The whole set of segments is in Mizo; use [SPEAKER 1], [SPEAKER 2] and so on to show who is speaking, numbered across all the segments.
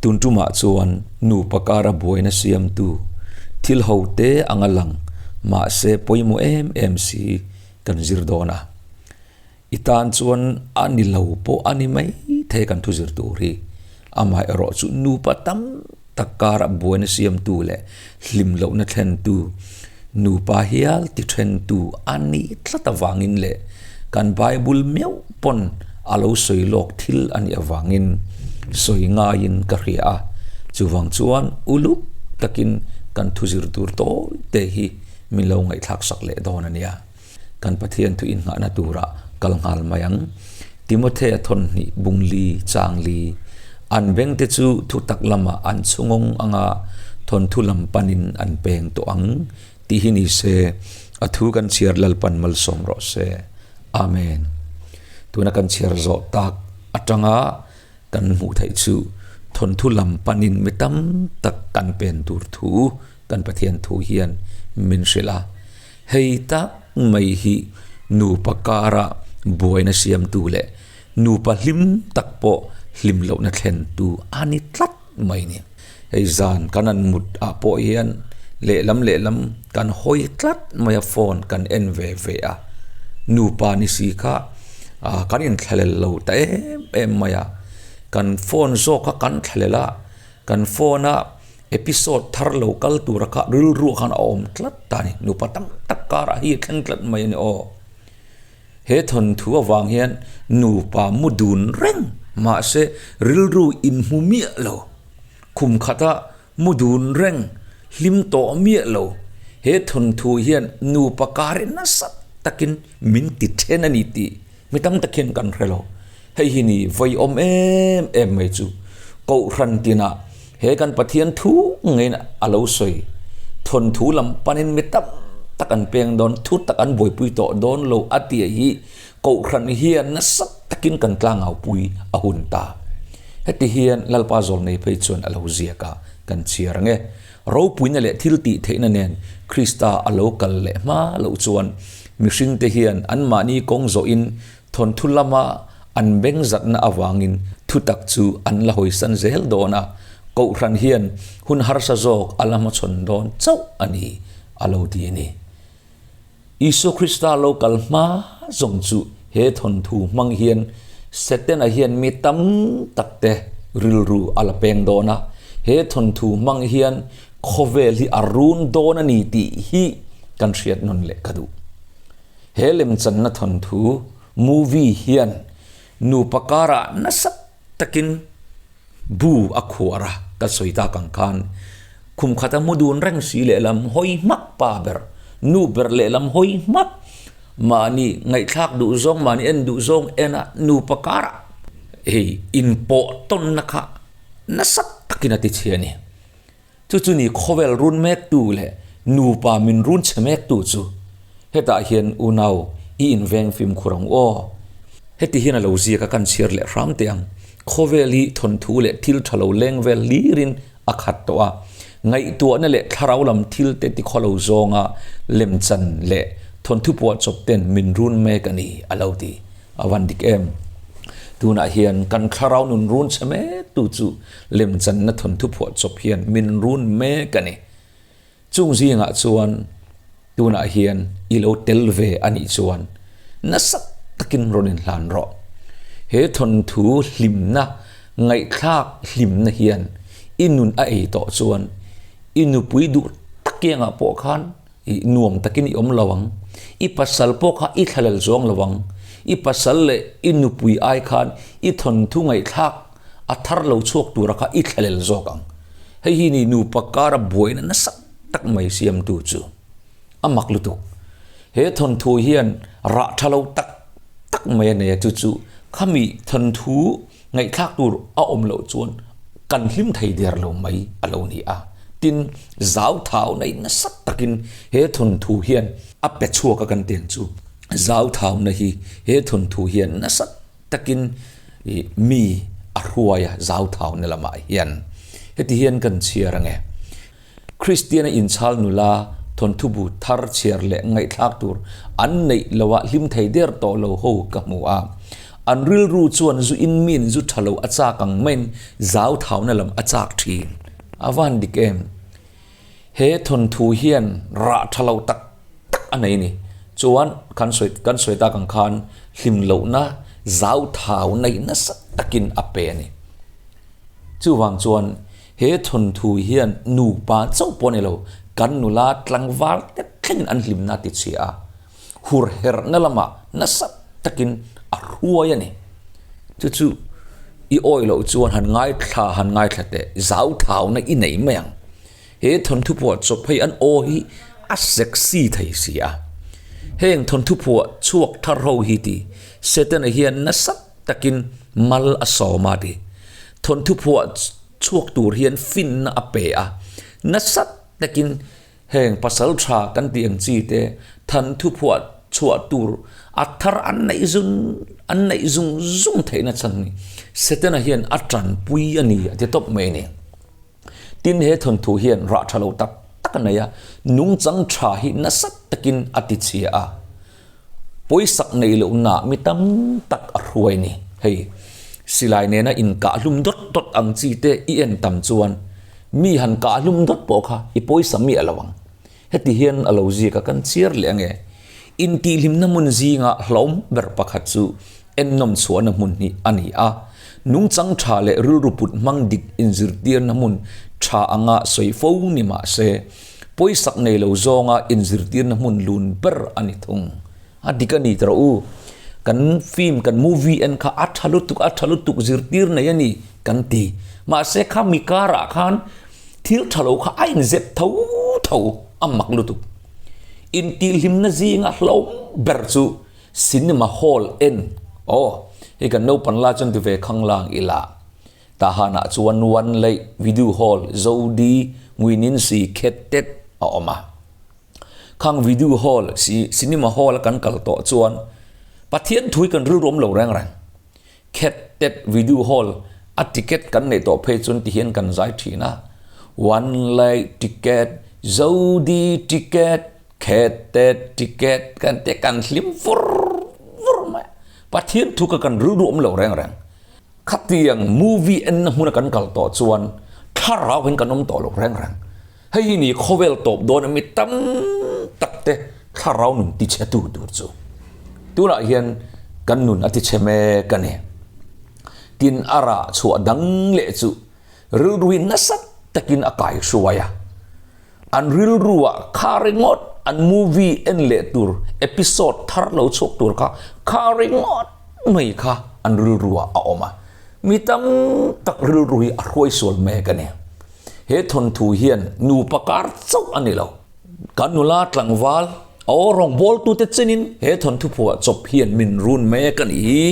[SPEAKER 1] Tun tumah chuan nupa kara buaina siamtu thil ho te anga lang mahse pawimawh em em si kan zir dawn a. I tan chuan a ni lo pawh a ni mai thei kan thu zir tur hi. Amaherawh chu nupa tam tak kara buaina siamtu leh hlim lohna thlentu, nupa hial ti thentu a nih tlat avangin leh kan Bible meuh pawn a lo sawi lawk thil a nih avangin sawi ngaiin ka hria a. Chuvang chuan uluk takin kan thu zir tur tawi te hi min lo ngaihthlak sak leh dawn a nia. Kan Pathian thu innghahna turah kal nghal mai ang. Timothea thawnhnih bungli changli an bengte chu thutak lamah an chhungawng anga thawnthu lam panin an peng tawh ang tih hi ni se, a thu kan chhiar Lalpan malsawm rawh se. Amen. Tuna kan chhiar zawh tak atanga kan hmuh theih chu thawnthu lam panin mi tam tak kan pen tur thu kan Pathian thu hian min hrilh a. Hei tak mai hi nupa kara buaina siamtu leh nupa hlim tak pawh hlim lohna thlentu a ni tlat mai ni. Hei zan kan han mut ah pawh hian lehlam lehlam kan hawi tlat mai a phone kan en ve ve a, nupa ni si kha kan inthlahlel lo ta em em mai a, kan phone zawk kha kan thlahlel a, kan phone a Episode thar lo kal tura kha rilru khan a awm tlat ta a ni. Nupa tam tak karah hi a thleng tlat mai a ni aw. He thawnthu avang hian nupa mu dun reng mahse rilru inhmu miah lo. Khum khata mu dun reng hlim tawh miah lo. He thawnthu hian nupa kar nasa takin min ti then a ni tih mi tam tak hian kan hre lo. Hei hi ni vawi awm em em mai chu Kohhran tinah he kan Pathian thu ngeiin a lo sawi. Thawnthu lam panin mi tam tak an peng dawn, thu tak an buaipui tawh dawn lo a tih hi Kohhran hian nasa takin kan tlangaupui a hun ta. Heti hian Lalpa Zawlnei phei chuan a lo ziak a, kan chhiar ang e. Ropuina leh thil tih theihna nen Krista a lo kal leh hma loh chuan mihringte hian anmahni kawng zawhin Thawnthu lama an beng zatna avangin thutak chu an la hawisan zel dawn a, Kohhran hian hun harsa zawk a la hmachhawn dawn chauh a ni, a lo ti a ni. Isua Krista lo kal hma zawng chu he thawnthu hmang hian Setana hian mi tam takte rilru a la peng dawn a, he thawnthu hmang hian khawvel hi a run dawn a ni tih hi kan hriat nawn leh ka duh. He lemchanna thawnthu movie hian nupa karah nasa takin bu a khuar a, ka sawi tak ang khan khum khata mu dun reng si lehlam hawi hmak pa ber, nu ber lehlam hawi hmak, mahni ngaihthlak duh zawng, mahni en duh zawng en a nupa karah hei inpawh tawnna kha nasa takin a ti chhe a ni. Chu chu ni khawvel run mektu leh nupa min run chhe mektu chu hetah hian unau i inveng fimkhur ang aw. Heti hian a lo ziak a kan chhiar leh hram teh ang. Khawvel hi thawnthu leh thil tha lo leng vel hlirin a khat tawh a. Ngaihtuahna leh thlarau lam thil te tikhaw lo zawnga lemchan leh thawnthu puahchawp ten min run mek a ni a lo ti. A van dik em? Tunah hian kan thlarau nun run chhe mek tu chu lemchanna thawnthu phuah chawp hian min run mek a ni. Chung zingah chuan tunah hian i lo tel ve a nih chuan nasa takin rawn inhlan rawh. He thawnthu hlimna, ngaihthlak hlimna hian i nun a ei tawh chuan i nupui duh takiangah pawh khan I nuam takin i awm lo ang. I pasal pawh kha i thlalel zawng lo ang. I pasal leh i nupui ai khan i thawnthu ngaihthlak a thar lo chhuak tura kha i thlalel zawk ang. Hei hi ni nupa kara buaina nasa tak mai siamtu chu a mak lutuk. He thawnthu hian rah tha lo tak tak mai a nei a, chu chu khami thawnthu ngaihthlak tur a awm loh chuan kan hlim thei der lo mai a lo ni a. Tin, zauthau nei nasa takin he thawnthu hian a pe chhuak a kan teng chu. Zauthauna hi he thawnthu hian nasa takin mi a hruai a zauthauna lamah hian. Heti hian kan chhiar ang e. Kristiana inchhal nula thawnthu bu thar chhiar leh ngaihthlak tur an neih loah hlim thei der tawh lo ho ka hmu a. An rilru chuan zu in miin zu tha lo a chak ang maiin zauthauna lam a chak thin. A van dik em? He thawnthu hian rah tha lo tak tak a nei a ni. Chuan kan sawi kan sawi tak ang khan hlim lohna zauthau neih nasa takin a pe a ni. Chuvang chuan he thawnthu hian nupa chauh pawh a ni lo, kan nula tlangval te thlengin an hlimna a ti chhia a, hur herhna lamah nasa takin a hruai a ni. Chu chu i awi loh chuan han ngaithla han ngaithla teh, zauthauna i nei mai ang. He thawnthu phuah chawp hei an aw hi a sexy thei si a. Heng thawnthu phuah chhuak thar ho hi ti Setana hian nasa takin mal a sawm a ti. Thawnthu phuah chhuak tur hian finna a pe a, nasa takin Heng pasal tha kan tih ang chi te thanthu phuah chhuah tur a thar an neih zung an neih zung zung theihna chhan hi Setana hian a tanpui a ni a ti tawp mai a ni. Tin he thawnthu hian rah tha lo tak tak a nei a, nungchang tha hi nasa takin a ti chhia a. Pawisak nei lohna mi tam tak a hruai ni. Hei, silai nena inkah hlum dawt dawt ang chi te i en tam chuan mi han kah hlum dawt pawh kha i pawisa miah lo ang. Heti hian a lo ziak a kan chhiar leh ange. Intihhlimna hmun zinga hlauhawm ber pakhat chu ennawm chhuahna hmun hi a ni a. Nungchang tha leh rilru put hmang dik inzirtirna hmun tha anga sawi fo ni mah se, Pawisak nei lo zawnga inzirtirna hmun lun ber a ni thung. A dik a ni tawh u. Kan film, kan movie en kha a tha lutuk, a tha lutuk zirtir nei a ni kan ti. Mahse kha mi karah khan thil tha lo kha a inzep tho tho a mak lutuk. Intihhlimna zinga hlauhawm ber chu cinema hall en. Aw, hei kan naupang lai chuan ti ve khanglang ila. Tahanah chuan One Lake Video Hall, Zodi, Nguininsi, Khet Tet a awm a. Khang Video Hall, Cinema Hall a kan kal tawh chuan Pathian thui kan rilru awm lo reng reng. Khet Tet Video Hall a ticket kan neih tawh phei chuan tihian kan zai thin a, One Lake ticket, Zodi ticket, Khet Tet ticket kan ti a, kan hlim vur vur mai a. Pathian thu kha kan rilru awm lo reng reng. Khatiang movie enna hmuna kan kal tawh chuan thlarau hian kan awm tawh lo reng reng. Hei hi ni khawvel tawp dawn a mi tam tak te thlarau nun tichhe tu tur chu. Tunah hian kan nun a tichhe mek a ni. Tin a rah chhuah dang leh chu rilru hi nasa takin a kai hruai a. An rilruah kha ringawt an movie en leh tur episode thar lo chhuak tur kha kha ringawt mai kha an rilruah a awm a. Mi tam tak rilru hi a hruai sual mek a ni. He thawnthu hian nupa kar chauh a ni lo. Kan nula tlangval aw rawngbawltute chenin he thawnthu phuah chawp hian min run mek a ni hi.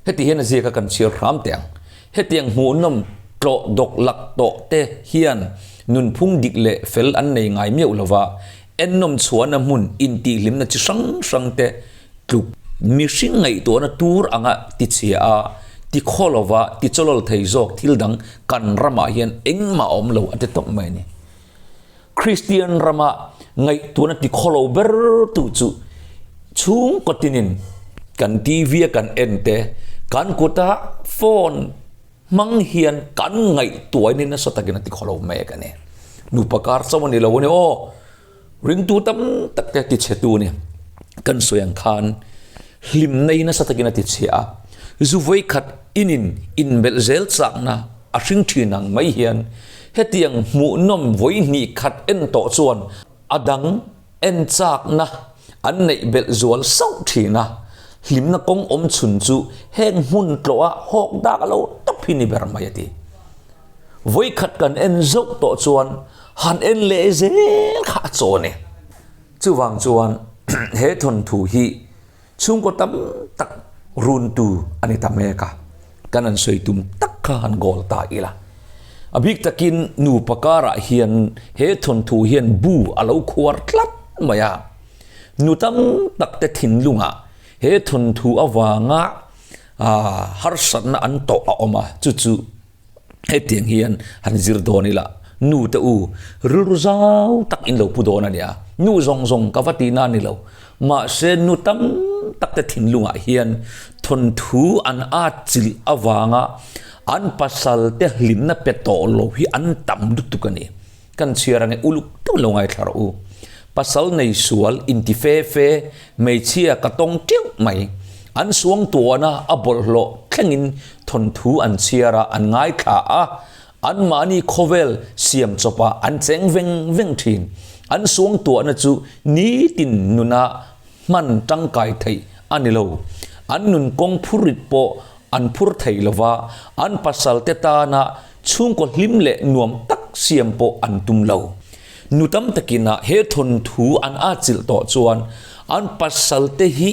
[SPEAKER 1] Heti hian a ziak a kan chhiar hram teh ang. Hetiang hmuhnawm tlawh dawk lak tawh te hian nunphung dik leh fel an nei ngai miauh lo va, ennawm chhuahna hmun intihhlimna chi hrang hrang te tluk mihring ngaihtuahna tur anga tichhia a, tikhaw lova tichawlawl thei zawk thil dang kan ramah hian engmah a awm lo a ti tawp mai a ni. Kristian rama ngaihtuahna tikhaw lo ber tu chu chhungkaw tinin kan TV a kan en te, kan kuta phone hmang hian kan ngaihtuahin nasa takin a tikhaw lo mek a ni. Nupa kar chauh a ni lo a ni aw, ringtu tam tak te tichhe tu a ni. Kan sawi ang khan hlimna hi nasa takin a tichhe a, zu vawikhat inin inbelh zel chakna A hring thin ang mai hian hetiang hmuhnawm vawi hnih khat en tawh chuan a dang en chakna an neih belh zual sauh thin a, hlimna kawng awm chhun chu heng hmun tlawha hawk dak lo tawp hi ni ber mai a ti. Vawi khat kan en zauh tawh chuan han en leh zel kha a chaw a ni. Chuvang chuan he thawnthu hi Chhungkaw tam tak runtu a ni ta mek a, kan an sawi tum tak kha han goal ta ila. A bik takin nupa karah hian he thawnthu hian bu a lo khuar tlat mai a. Nu tam tak te thinlungah he thawnthu avanga harsatna an tawh a awm a, chu chu Hetiang hian han zir dawn ila, nu te u, rilru zau tak in lo pu dawn a nia. Nu zawng zawng ka va tihna a ni lo. Mahse nu tam takte thinlungah hian thawnthu an atchilh avanga an pasalte hlimna pe tawh lo hi an tam lutuk a ni. Kan chhiar ange uluk deuh lo ngaithla rawh u. Pasal nei sual inti fe fe hmeichhia ka tawng teuh mai. An suang tuana a bawlhhlawh thlengin thawnthu an chhiar a, an ngaithla a, Anmahni khawvel siam chawpah an cheng veng veng thin. An suangtuahna chu nitin nuna hman tangkai theih a ni lo. An nun kawng phurrit pawh an phur thei lo va, an pasalte tana chhungkaw hlim leh nuam tak siam pawh an tum lo. Nu tam takinah he thawnthu an atchilh tawh chuan an pasalte hi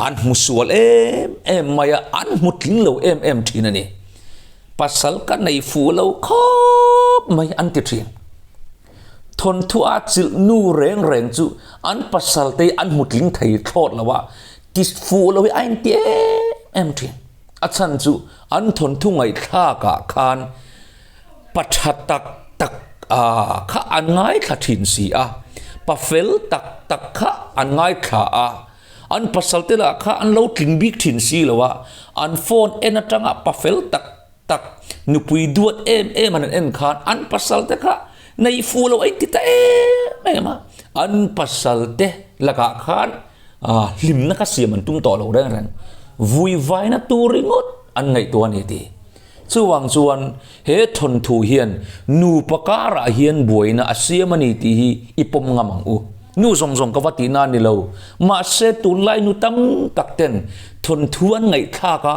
[SPEAKER 1] an hmu sual em em mai a, an hmu tling lo em em thin a ni. Pasal ka nei fuh lo khawp mai an ti thin. Thawnthu a chilh nu reng reng chu an pasal te an hmu tling thei thlawt lo a, ti fuh lo hi a inti em em thin. A chhan chu an thawnthu ngaihthlak ah khan pa tha tak tak kha an ngaithla thin si a, pa fel tak tak kha an ngaithla a. An pasal te lah kha an lo tling bik thin si lo a, an phone en atanga pa fel tak tak, nupui duat em em an en khan an pasal te kha nei fuh lo a inti ta em em a, an pasal te lakah khan hlimna kha siam an tum tawh lo reng reng, vui vaina tur ringawt an ngaihtuah a ni tih. Chuvang chuan he thawnthu hian nupa karah hian buaina a siam a ni tih hi i pawm ngam ang u. Nu zawng zawng ka va tihna a ni lo. Mahse tunlai nu tam tak ten thawnthu an ngaihthlak a,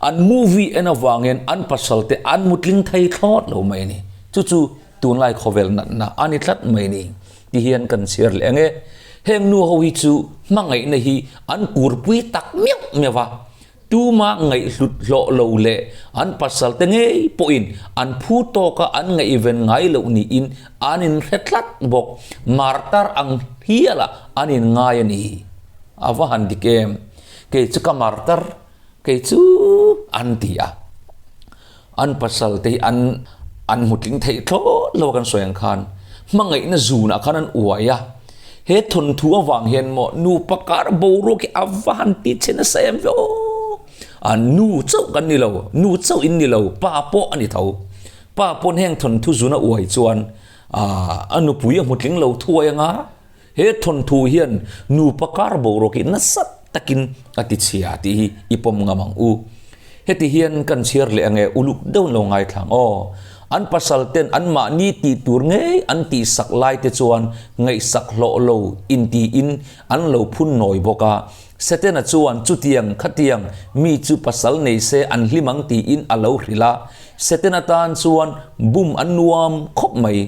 [SPEAKER 1] an movie en avangin an pasal te an mutling thei thlawt lo mai a ni. Chu chu tunlai khawvel natna a ni tlat mai a ni ti hian kan chhiar leh ang e. Heng nu ho hi chu hmangaihna hi an kurpui tak miauh miauh a. Tuma ngaihhlut hlawh lo leh an pasalte ngei pawhin an phu tawka an ngaihven ngai loh niin an inhre tlat bawk. Martar ang hialah an inngai a ni. A va han dik em? Kei chu ka martar, kei chu an ti a. An pasalte hi an an hmu tling theih thlawt lo a kan sawi ang khan hmangaihna zunah khan an uai a. He thawnthu avang hian maw nupa kar boruak hi a va han ti chhe nasa em ve aw. A nu chauh kan ni lo, nu chauh in ni lo, pa pawh a ni tho. Pa pawn heng thawnthu zuna uai chuan a nupui a hmu tling lo thuai anga he thawnthu hian nupa kar boruak hi nasa takin a ti chhia tih hi i pawm ngam ang u. Heti hian kan chhiar leh ange uluk deuh lo ngaithlang aw. An pasal ten an mahni tih tur ngei an tihsak lai te chuan ngaihsak hlawh lo intiin an lo phun nawi bawk a. Setena chuan chutiang khatiang mi chu pasal nei se an hlim ang tiin a lo hrilh a. Setena tan chuan bum an nuam khawp mai.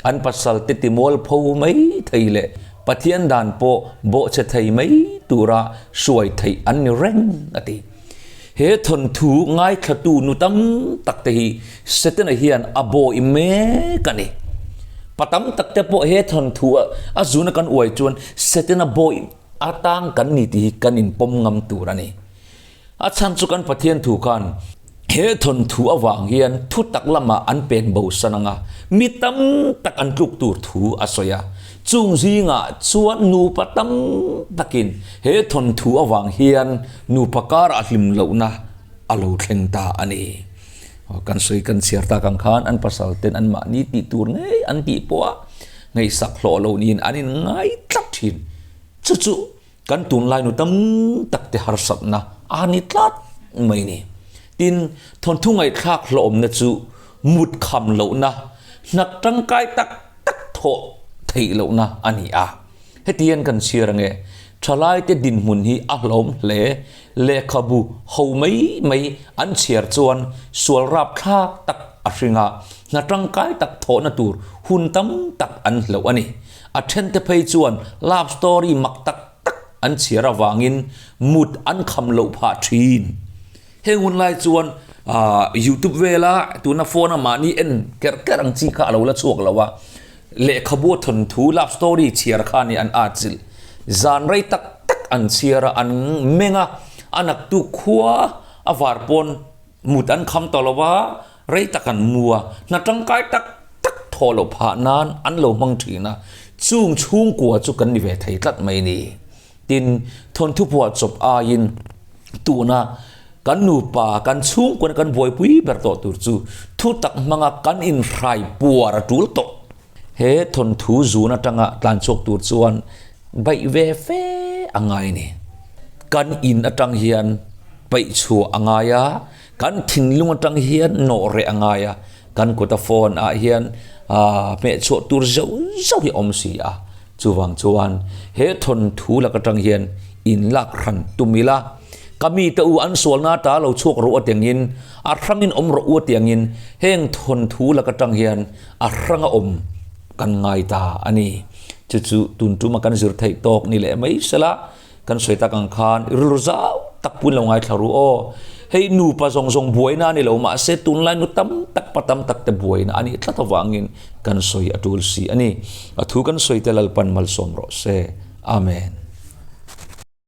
[SPEAKER 1] An pasal te timual pho mai thei leh Pathian dan pawh bawhchhe thei mai tura hruai theih an ni reng a ti. He thawnthu ngaithlatu nu tam tak te hi Setana hian a bawi mek a ni. Pa tam tak te pawh he thawnthu a zuna kan uai chuan Setana bawi atang kan ni tih hi kan inpawm ngam tur a ni. A chhan chu kan Pathian thu khan he thawnthu avang hian thu tak lamah an pen bo san anga mi tam tak an tluk tur thu a sawi a. Chung zingah chuan nupa tam takin he thawnthu avang hian nupa karah hlim lohna a lo thleng ta a ni. Kan sawi kan chhiar tak ang khan an pasal ten an mahni tih tur ngei an tih pawh a ngaihsak hlawh lo niin an inngai tlat thin. Chu chu Kan tunlai nu tam tak te harsatna a ni tlat mai ni. Tin, thawnthu ngaihthlak hlawhawmna chu mut kham lohna, hnak tangkai tak tak thawh theih lohna a ni a. Heti hian kan chhiar ange, thalaite dinhmun hi a hlawm hle, lehkhabu ho mai mai an chhiar chuan sual rapthlak tak a hring a, hna tangkai tak thawhna tur hun tam tak an hloh a ni. A thente phei chuan love story mak tak tak an chhiar avangin mut an kham loh phah thin. Heng hun lai chuan YouTube vela tuna phone a mahni en kerh kerh ang chi kha a lo la chhuak lo a, lehkhabu a thawnthu love story chhiar kha ni an atchilh. Zan rei tak tak an chhiar a, an meng a, a naktuk khua a var pawn Mut an kham tawh lo va, rei tak an mu a, hna tangkai tak tak thawh loh phah nan an lo hmang thin a, chung chhungkua chu kan ni ve thei tlat mai ni. Tin, thawnthu phuah chawp aiin tuna kan nupa, kan chhungkuana kan buaipui ber tawh tur chu thu tak hmanga kan inhrai puar a tul tawh. He thawnthu zun atanga tlan chhuak tur chuan baih ve fe a ngai a ni. Kan in atang hian paih chhuah a ngai a, kan thinlung atang hian nawh reh a ngai a, kan kuta phone ah hian hmeh chhuah tur zauh zauh hi a awm si a. Chuvang chuan he thawnthu lak atang hian in lak hran tum ila, ka mite u an sualna ta lo chhuak rawh u atiangin, a hrangin awm rawh u atiangin heng thawnthu lak atang hian a hranga awm kan ngai ta a ni. Chu chu tun tuma kan zir theih tawk ni leh mai sela, Kan sawi tak ang khan rilru zau tak pun lo ngaithla ru aw. Hei nupa zawng zawng buaina a ni lo mahse tunlai nu tam tak pa tam tak te buaina a nih tlat avangin kan sawi a tul si a ni. A thu kan sawi te Lalpan malsawm rawh se. Amen.